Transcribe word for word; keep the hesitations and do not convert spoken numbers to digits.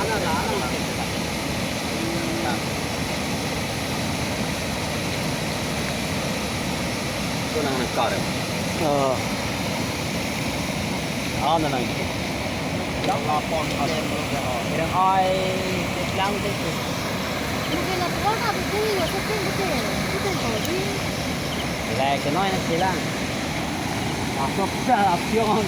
Ko nang nang kar. Oh. Ah, nang nang. Lapor. Irang ai lang deh. Mungkin lapor ka bukti ni, ya, sering bukti. Bukti kau di. Lek noi na silang. Masuk sa apion.